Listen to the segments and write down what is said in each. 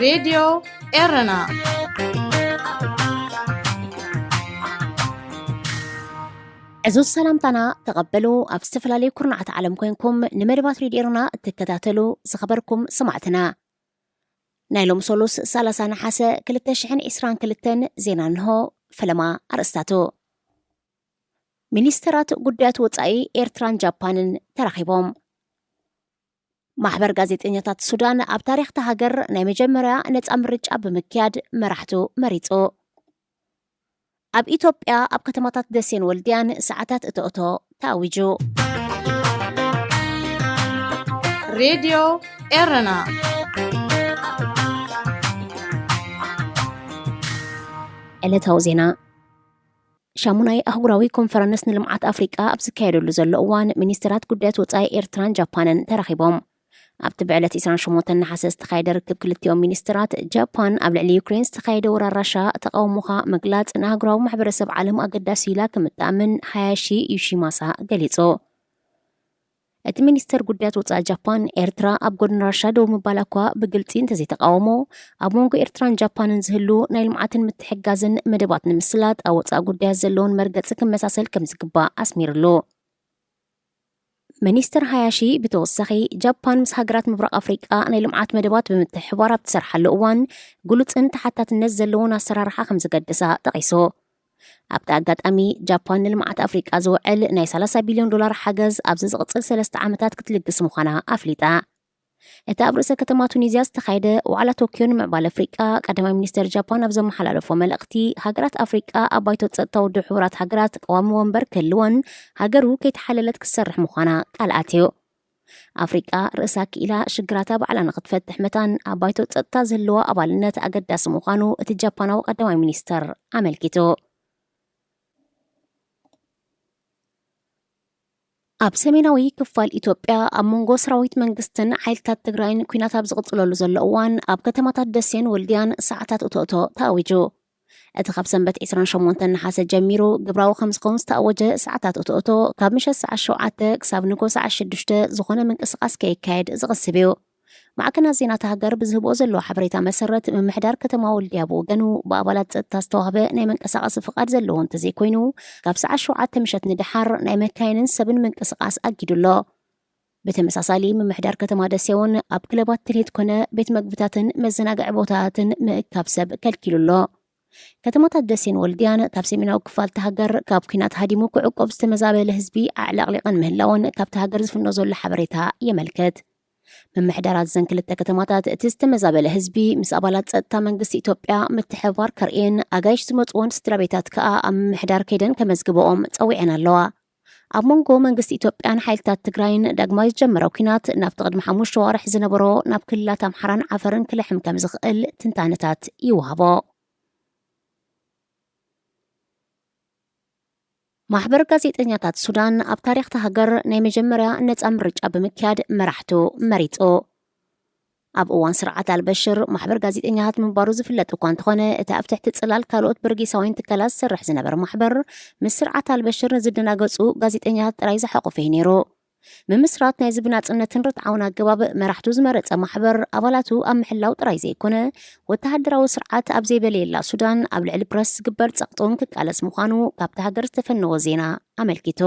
ሬድዮ ኤረና። ዕዙዝ ሰላምታና ተቐበሉ። ኣብ ዝተፈላለዩ ኩርናዓት ዓለም ኮይንኩም ንመደባት ሬድዮ ኤረና እትከታተሉ ዝኸበርኩም ሰማዕትና፣ ናይ ሎም ሰሉስ ሰላሳ ነሓሰ ክልተ ሽሕን ዕስራን ክልተን ዜና እንሆ። ፈለማ ኣርእስታቱ። ሚኒስተራት ጉዳያት ወጻኢ ኤርትራን ጃፓንን ተራኺቦም። ማሕበር ጋዜጠኛታት ሱዳን ኣብ ታሪኽቲ ሃገር ናይ መጀመርያ ነጻ ምርጫ ብምክያድ መራሕቱ መሪጹ። ኣብ ኢትዮጵያ ኣብ ከተማታት ደሴን ወልድያን ሰዓታት እቶእቶ ተኣዊጁ። ሬድዮ ኤረና። ዕለታዊ ዜና። ሻሙናይ ኣህጉራዊ ኮንፈረንስ ንልምዓት ኣፍሪቃ ኣብ ዝካየደሉ ዘሎ እዋን፣ ሚኒስትራት ጉዳያት ወጻኢ ኤርትራን ጃፓንን ተራኺቦም። ኣብቲ ብዕለት ዕስራን ሸሞንተን ነሓሰ ዝተኻየደ ርክብ ክልቲኦም ሚኒስትራት፣ ጃፓን ኣብ ልዕሊ ዩክሬን ዝተኻየደ ወራር ራሻ ተቃውሞኻ ምግላጽ ንኣህጉራዊ ማሕበረሰብ ዓለም ኣገዳሲ ኢላ ከም እትኣምን ሃያሺ ዩሺማሳ ገሊጹ። እቲ ሚኒስተር ጉዳያት ወጻኢ ጃፓን፣ ኤርትራ ኣብ ጎድኒ ራሻ ደው ምባላ እኳ ብግልጺ እንተዘይተቃወሞ፣ ኣብ መንጎ ኤርትራን ጃፓንን ዝህሉ ናይ ልምዓትን ምትሕግጋዝን መደባት ንምስላጥ ኣብ ወጻኢ ጉዳያት ዘለውን መርገጺ ክመሳሰል ከም ዝግባእ ኣስሚርሉ። ሚኒስተር ሃያሺ ብተወሳኺ፣ ጃፓን ምስ ሃገራት ምብራቕ ኣፍሪቃ ናይ ልምዓት መደባት ብምትሕብባር ኣብ ትሰርሓሉ እዋን፣ ግሉጽን ተሓታትነት ዘለዎን ኣሰራርሓ ከም ዘገደሳ ጠቒሱ። ኣብቲ ኣጋጣሚ፣ ጃፓን ንልምዓት ኣፍሪቃ ዝውዕል ናይ ሰላሳ ቢልዮን ዶላር ሓገዝ ኣብዚ ዝቕጽል ሰለስተ ዓመታት ክትልግስ ምዃና ኣፍሊጣ። እቲ ኣብ ርእሰ ከተማ ቱኒዝያ ዝተኻየደ ዋዕላ ቶክዮ ንምዕባለ ኣፍሪቃ፣ ቀዳማይ ሚኒስተር ጃፓን ኣብ ዘመሓላለፎ መልእኽቲ፣ ሃገራት ኣፍሪቃ ኣብ ባይቶ ጸጥታ ውድብ ሕቡራት ሃገራት ቀዋሚ ወንበር ክህልወን፣ ሃገሩ ከይተሓለለት ክትሰርሕ ምዃና ቃል ኣትዩ። ኣፍሪቃ ርእሳ ክኢላ ሽግራታ ባዕላ ንኽትፈትሕ መታን ኣብ ባይቶ ጸጥታ ዝህልዋ ኣባልነት ኣገዳሲ ምዃኑ እቲ ጃፓናዊ ቀዳማይ ሚኒስተር ኣመልኪቱ። ኣብ ሰሜናዊ ክፋል ኢትዮጵያ ኣብ መንጎ ሰራዊት መንግስትን ሓይልታት ትግራይን ኲናት ኣብ ዝቕጽለሉ ዘሎ እዋን፣ ኣብ ከተማታት ደሴን ወልድያን ሰዓታት እቶእቶ ተኣዊጁ። እቲ ካብ ሰንበት ዕስራን ሸሞንተን ነሓሰ ጀሚሩ ግብራዊ ከም ዝኸውን ዝተኣወጀ ሰዓታት እቶእቶ፣ ካብ ምሸት ሰዓት ሸውዓተ ክሳብ ንጎ ሰዓት ሽዱሽተ ዝኾነ ምንቅስቓስ ከይካየድ ዝቕስብ እዩ። ማዕከናት ዜና እታ ሃገር ብዝህብኦ ዘለዎ ሓበሬታ መሰረት፣ ምምሕዳር ከተማ ወልድያ ብወገኑ ብኣባላት ጸጥታ ዝተዋህበ ናይ መንቀሳቐሲ ፍቓድ ዘለዎ እንተዘይኮይኑ፣ ካብ ሰዓት ሸውዓተ ምሸት ንደሓር ናይ መካይንን ሰብን ምንቅስቓስ ኣጊዱ ኣሎ። ብተመሳሳሊ፣ ምምሕዳር ከተማ ደሴ እውን ኣብ ክለባት ትልሂት ኮነ ቤት መግብታትን መዘናግዒ ቦታታትን ምእካብ ሰብ ከልኪሉ ኣሎ። ከተማታት ደሴን ወልድያን ካብ ሰሜናዊ ክፋል እታ ሃገር ካብ ኲናት ሃዲሙ ክዕቆብ ዝተመዛበለ ህዝቢ ኣዕለቕሊቐን ምህላወን ካብቲ ሃገር ዝፍኖ ዘሎ ሓበሬታ የመልክት። ምምሕዳራት እዘን ክልተ ከተማታት እቲ ዝተመዛበለ ህዝቢ ምስ ኣባላት ጸጥታ መንግስቲ ኢትዮጵያ ምትሕብባር ከርእየን፣ ኣጋይሽ ዝመጽወን ስድራ ቤታት ከኣ ኣብ ምምሕዳር ከይደን ከመዝግበኦም ጸዊዐን ኣለዋ። ኣብ መንጎ መንግስቲ ኢትዮጵያን ሓይልታት ትግራይን ዳግማይ ዝጀመረ ኲናት ናብቲ ቅድሚ ሓሙሽተ ኣዋርሕ ዝነበሮ ናብ ክልላት ኣምሓራን ዓፈርን ክልሕም ከም ዝኽእል ትንታነታት ይወሃቦ። ማሕበር ጋዜጠኛታት ሱዳን ኣብ ታሪኽቲ ሃገር ናይ መጀመርያ ነጻ ምርጫ ብምክያድ መራሕቱ መሪጹ። ኣብ እዋን ስርዓት ኣልበሽር ማሕበር ጋዜጠኛታት ምንባሩ ዝፍለጥ እኳ እንተኾነ፣ እቲ ኣብ ትሕቲ ጽላል ካልኦት በርጌሳውያን ትካላት ዝሰርሕ ዝነበረ ማሕበር፣ ምስ ስርዓት ኣልበሽር ንዝደናገጹ ጋዜጠኛታት ጥራይ ዝሓቆፈ እዩ ነይሩ። ምምስራት ናይዚ ብናጽነትን ርትዓውን ኣገባብ መራሕቱ ዝመረጸ ማሕበር፣ ኣባላቱ ኣብ ምሕላው ጥራይ ዘይኮነ፣ ወተሃደራዊ ስርዓት ኣብ ዘይበለየላ ሱዳን ኣብ ልዕሊ ፕረስ ዝግበር ጸቕጢ እውን ክቃለስ ምዃኑ ካብቲ ሃገር ዝተፈነወ ዜና ኣመልኪቱ።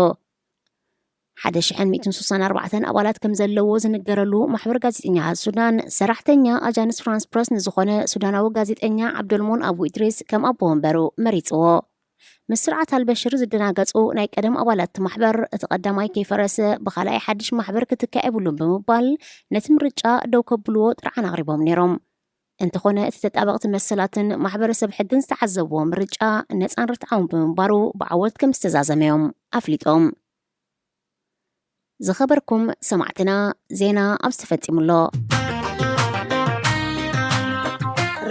ሓደ ሽሕን ሚእትን ስሳን ኣርባዕተን ኣባላት ከም ዘለዎ ዝንገረሉ ማሕበር ጋዜጠኛታት ሱዳን፣ ሰራሕተኛ ኣጃንስ ፍራንስ ፕረስ ንዝኾነ ሱዳናዊ ጋዜጠኛ ዓብዶልሞን ኣቡ ኢድሪስ ከም ኣቦ ወንበሩ መሪጽዎ። ምስ ስርዓት ኣልበሽር ዝደናገጹ ናይ ቀደም ኣባላት እቲ ማሕበር፣ እቲ ቀዳማይ ከይፈረሰ ብኻልኣይ ሓድሽ ማሕበር ክትካእ የብሉን ብምባል፣ ነቲ ምርጫ ደው ከብልዎ ጥርዓን ኣቕሪቦም ነይሮም። እንተኾነ፣ እቲ ተጣበቕቲ መሰላትን ማሕበረሰብ ሕግን ዝተዓዘብዎ ምርጫ ነጻን ርትዓውን ብምንባሩ ብዓወት ከም ዝተዛዘመ እዮም ኣፍሊጦም። ዝኸበርኩም ሰማዕትና፣ ዜና ኣብዚ ተፈጺሙ ኣሎ።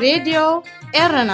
ሬድዮ ኤረና።